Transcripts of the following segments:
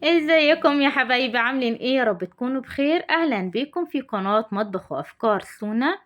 ازيكم يا حبايبي؟ عاملين ايه؟ يا رب تكونوا بخير. اهلا بيكم في قناة مطبخ وافكار سونا.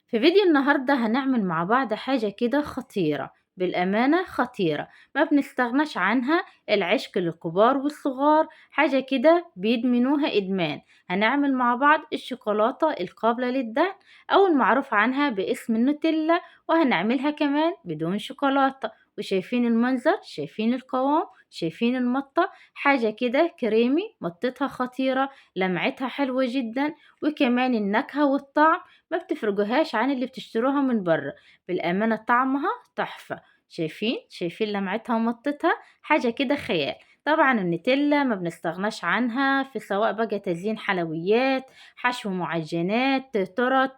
في فيديو النهاردة هنعمل مع بعض حاجة كده خطيرة، بالأمانة خطيرة، ما بنستغناش عنها، العشق للكبار والصغار، حاجة كده بيدمنوها إدمان. هنعمل مع بعض الشوكولاتة القابلة للدهن أو المعروف عنها باسم النوتيلا، وهنعملها كمان بدون شوكولاتة. وشايفين المنظر، شايفين القوام، شايفين المطة، حاجة كده كريمي، مطتها خطيرة، لمعتها حلوة جدا، وكمان النكهة والطعم ما بتفرجوهاش عن اللي بتشتروها من بره. بالأمانة طعمها تحفة. شايفين لمعتها ومطتها، حاجة كده خيال. طبعا النوتيلا ما بنستغناش عنها في سواء بقى تزيين حلويات، حشو معجنات، تورت،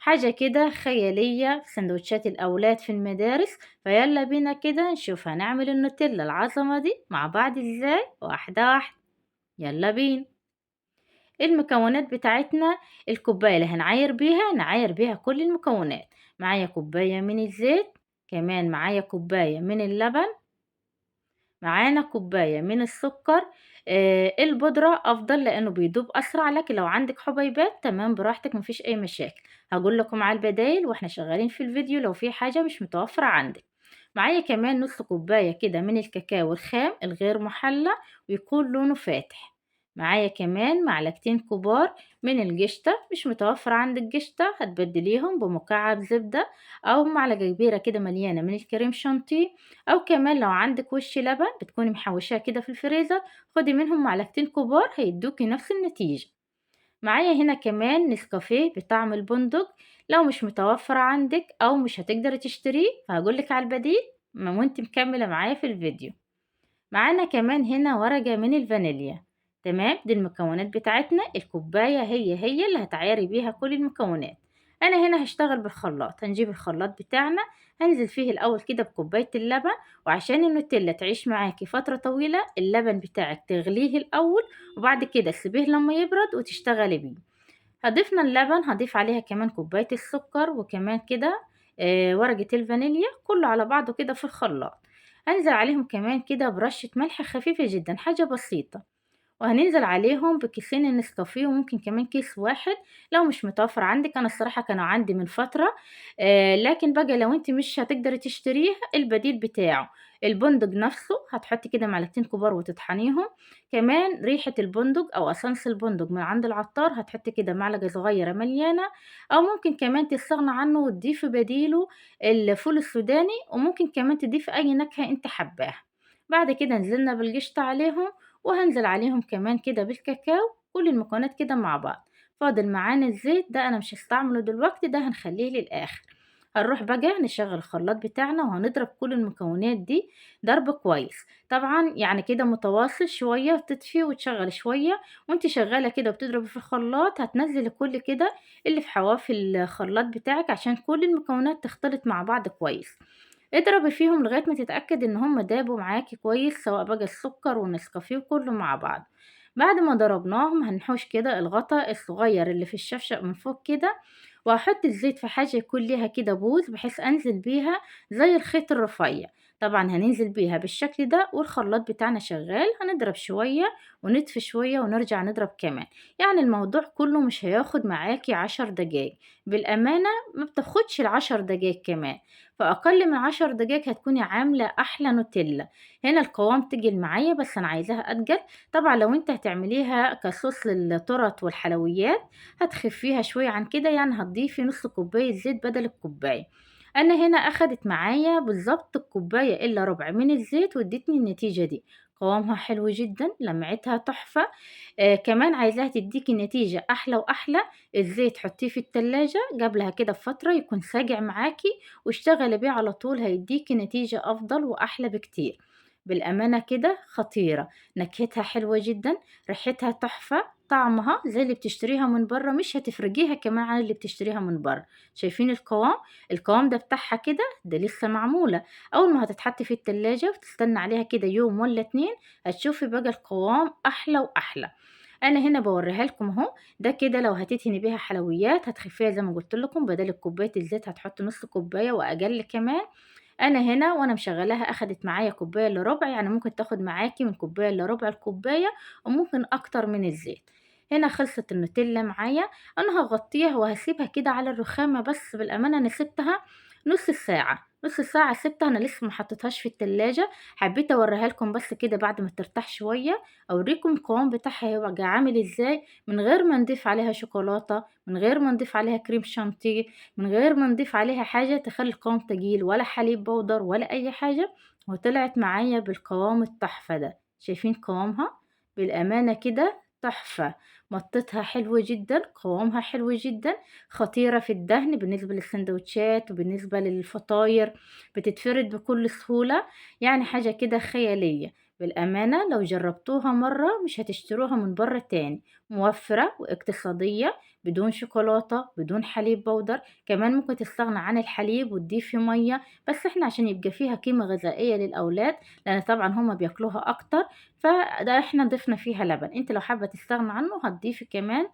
حاجة كده خيالية في سندوتشات الأولاد في المدارس. فيلا بينا كده نشوف هنعمل النوتيلا العظمة دي مع بعض ازاي، واحدة واحدة. يلا بينا. المكونات بتاعتنا، الكوباية اللي هنعاير بيها نعاير بيها كل المكونات. معايا كوباية من الزيت، كمان معايا كوباية من اللبن، معانا كوباية من السكر. البودرة أفضل لأنه بيدوب أسرع، لكن لو عندك حبيبات تمام براحتك مفيش أي مشاكل. هقول لكم على البدايل واحنا شغالين في الفيديو لو في حاجة مش متوفرة عندك. معايا كمان نص كوباية كده من الكاكاو الخام الغير محلى ويكون لونه فاتح. معايا كمان معلقتين كبار من القشطة، مش متوفر عندك قشطة هتبدليهم بمكعب زبدة أو معلقة كبيرة كده مليانة من الكريم شانتيه، أو كمان لو عندك وش لبن بتكوني محوشاه كده في الفريزر خدي منهم معلقتين كبار هيدوكي نفس النتيجة. معايا هنا كمان نسكافيه بطعم البندق، لو مش متوفر عندك أو مش هتقدري تشتريه فهقولك على البديل وانت مكملة معايا في الفيديو. معانا كمان هنا ورقة من الفانيليا. تمام، دي المكونات بتاعتنا. الكوباية هي هي اللي هتعايري بيها كل المكونات. انا هنا هشتغل بالخلاط، هنجيب الخلاط بتاعنا، هنزل فيه الاول كده بكوباية اللبن، وعشان النوتيلا تعيش معاكي فترة طويلة اللبن بتاعك تغليه الاول وبعد كده سيبيه لما يبرد وتشتغلي بيه. هضيفنا اللبن، هضيف عليها كمان كوباية السكر وكمان كده ورقة الفانيليا، كله على بعضه كده في الخلاط. هنزل عليهم كمان كده برشة ملح خفيفة جدا، حاجة بسيطة، وهننزل عليهم بكيسين النسكافيه وممكن كمان كيس واحد لو مش متوفر عندك. انا الصراحة كانوا عندي من فترة، لكن بقى لو انت مش هتقدري تشتريه البديل بتاعه البندق نفسه هتحطي كده معلقتين كبار وتطحنيهم. كمان ريحة البندق او اسانس البندق من عند العطار هتحطي كده معلقة صغيرة مليانة، او ممكن كمان تستغنى عنه وتضيفي بديله الفول السوداني، وممكن كمان تضيفي اي نكهة انت حباها. بعد كده نزلنا بالقشطة عليهم، وهنزل عليهم كمان كده بالكاكاو، كل المكونات كده مع بعض. فاضل معانا الزيت ده انا مش هستعمله دلوقتي، ده هنخليه للاخر. هنروح بقى نشغل الخلاط بتاعنا وهنضرب كل المكونات دي ضرب كويس، طبعا يعني كده متواصل شوية، وتطفي وتشغل شوية وانت شغالة كده وبتضربي في الخلاط. هتنزلي كل كده اللي في حواف الخلاط بتاعك عشان كل المكونات تختلط مع بعض كويس. اضربي فيهم لغاية ما تتأكد ان هم دابوا معاكي كويس، سواء بقى السكر والنسكافيه وكله مع بعض. بعد ما ضربناهم هنحوش كده الغطا الصغير اللي في الشفشق من فوق كده، وهحط الزيت في حاجة يكون ليها كده بوز بحيث انزل بيها زي الخيط الرفيع. طبعا هننزل بيها بالشكل ده والخلاط بتاعنا شغال، هنضرب شوية ونطفي شوية ونرجع نضرب كمان. يعني الموضوع كله مش هياخد معاكي 10 دقايق، بالأمانة ما بتاخدش ال10 دقايق كمان، فأقل من 10 دقايق هتكوني عاملة أحلى نوتيلا. هنا القوام تجل معايا بس أنا عايزاها أتقل. طبعا لو انت هتعمليها كصوص للتورت والحلويات هتخفيها شوية عن كده، يعني هتضيفي نص كوباية زيت بدل الكوباية. أنا هنا أخدت معايا بالظبط الكوباية إلا ربع من الزيت وادتني النتيجة دي. قوامها حلو جدا، لمعتها تحفة. كمان عايزاها تديكي نتيجة أحلى وأحلى. الزيت حطيه في التلاجة قبلها كده بفترة يكون ساجع معاكي واشتغلي بيه على طول، هيديكي نتيجة أفضل وأحلى بكتير. بالأمانة كده خطيرة، نكهتها حلوة جدا، ريحتها تحفة، طعمها زي اللي بتشتريها من بره، مش هتفرجيها كمان عن اللي بتشتريها من بره. شايفين القوام؟ القوام ده بتاعها كده، ده لسه معمولة. أول ما هتتحط في التلاجة وتستنى عليها كده يوم ولا اتنين هتشوفي بقى القوام أحلى وأحلى. أنا هنا بوريها لكم أهو. ده كده لو هتدهني بيها حلويات هتخفيها زي ما قلت لكم، بدل الكوباية الزيت هتحط نص كوباية وأقل كمان. أنا هنا وأنا مشغلاها أخدت معايا كوباية إلا ربع، يعني ممكن تاخد معاكي من كوباية إلا ربع لكوباية، وممكن أكتر من الزيت. هنا خلصت النوتيلا معايا، أنا هغطيها وهسيبها كده على الرخامة، بس بالأمانة أنا سبتها نص ساعة، نص ساعة سبتها، أنا لسه ما حطيتهاش في التلاجة، حبيت أوريها لكم بس كده بعد ما ترتاح شوية، أوريكم القوام بتاعها هيبقى عامل إزاي، من غير ما نضيف عليها شوكولاتة، من غير ما نضيف عليها كريم شانتيه، من غير ما نضيف عليها حاجة تخلي القوام تقيل، ولا حليب بودر ولا أي حاجة، وطلعت معايا بالقوام التحفة ده. شايفين قوامها؟ بالأمانة كده تحفة، مطتها حلوة جدا، قوامها حلو جدا، خطيرة في الدهن بالنسبة للسندوتشات وبالنسبة للفطاير، بتتفرد بكل سهولة، يعني حاجة كده خيالية بالأمانة. لو جربتوها مرة مش هتشتروها من بره تاني، موفرة واقتصادية، بدون شوكولاتة، بدون حليب بودر، كمان ممكن تستغنى عن الحليب وتضيفي مية، بس احنا عشان يبقى فيها قيمة غذائية للأولاد، لأن طبعا هما بياكلوها أكتر، فده احنا ضفنا فيها لبن. انت لو حابة تستغنى عنه هتضيفي كمان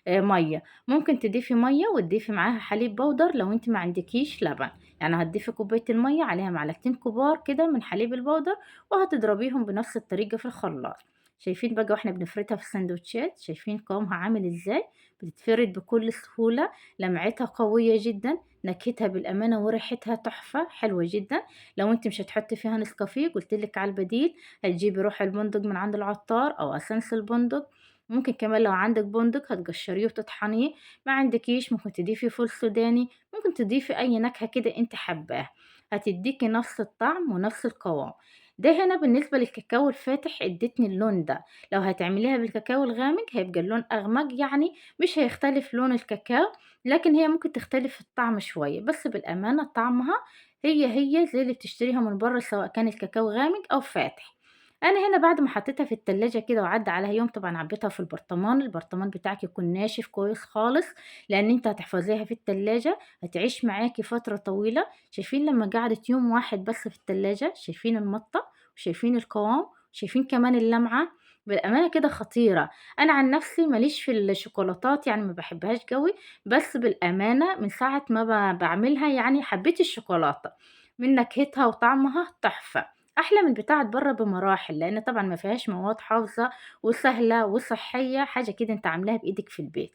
مية، ممكن تضيفي مية وتضيفي معاها حليب بودر لو انت ما عندكيش لبن، يعني هتضيفي كوباية المية عليها معلقتين كبار كده من حليب البودر، وهتضربيهم بنفس الطريقة في الخلاط. شايفين بقى واحنا بنفردها في السندوتشات، شايفين قوامها عامل ازاي؟ بتتفرد بكل سهولة، لمعتها قوية جدا، نكهتها بالأمانة وريحتها تحفة حلوة جدا. لو انت مش هتحطي فيها نسكافيه، قلتلك على البديل، هتجيبي روح البندق من عند العطار او اسانس البندق، ممكن كمان لو عندك بندق هتقشريه وتطحنيه، ما عندكيش ممكن تضيفي فول سوداني، ممكن تضيفي اي نكهة كده انت حباها، هتديكي نفس الطعم ونفس القوام. ده هنا بالنسبة للكاكاو الفاتح ادتني اللون ده، لو هتعمليها بالكاكاو الغامق هيبقى اللون اغمق، يعني مش هيختلف لون الكاكاو، لكن هي ممكن تختلف في الطعم شوية، بس بالأمانة طعمها هي هي زي اللي بتشتريها من بره، سواء كان الكاكاو غامق او فاتح. انا هنا بعد ما حطيتها في التلاجة كده وعدى عليها يوم، طبعا عبيتها في البرطمان، البرطمان بتاعك يكون ناشف كويس خالص، لان انت هتحفظيها في التلاجة هتعيش معاكي فترة طويلة. شايفين لما قعدت يوم واحد بس في التلاجة، شايفين المطة وشايفين القوام وشايفين كمان اللمعة، بالأمانة كده خطيرة. أنا عن نفسي ماليش في الشوكولاتات، يعني ما بحبهاش قوي، بس بالأمانة من ساعة ما بعملها يعني حبيت الشوكولاتة من نكهتها وطعمها تحفة، أحلى من بتاعة بره بمراحل، لأن طبعا ما فيهاش مواد حافظة وسهلة وصحية، حاجة كده انت عاملاها بإيدك في البيت.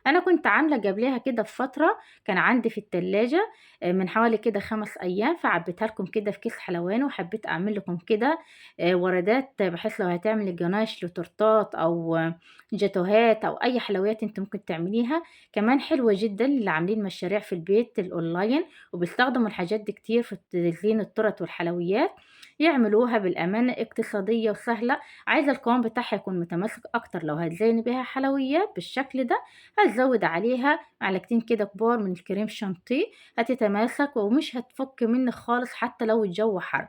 أنا كنت عاملة قبلها كده في فترة، كان عندي في التلاجة من حوالي كده 5 أيام، فعبيتها لكم كده في كيس حلواني، وحبيت أعمل لكم كده وردات، بحيث لو هتعملي جناش لتورتات أو جاتوهات أو أي حلويات انت ممكن تعمليها. كمان حلوة جدا اللي عاملين مشاريع في البيت الأونلاين وبيستخدموا الحاجات دي كتير في تزيين التورت والحلويات، يعملوها بالأمانة اقتصادية وسهلة. عايزة القوام بتاعها يكون متماسك أكتر، لو هتزيني بيها حلويات بالشكل ده هتزود عليها معلقتين كده كبار من الكريم شانتيه، هتتماسك ومش هتفك منك خالص حتى لو الجو حر.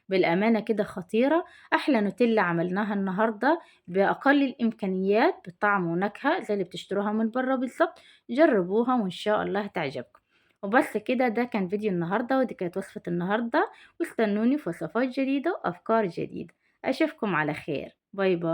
بالأمانة كده خطيرة، أحلى نوتيلا عملناها النهاردة بأقل الإمكانيات، بطعم ونكهة زي اللي بتشتروها من بره بالظبط. جربوها وإن شاء الله هتعجبكم. وبس كده، ده كان فيديو النهاردة ودي كانت وصفة النهاردة، واستنوني في وصفات جديدة وأفكار جديدة. أشوفكم على خير، bye bye.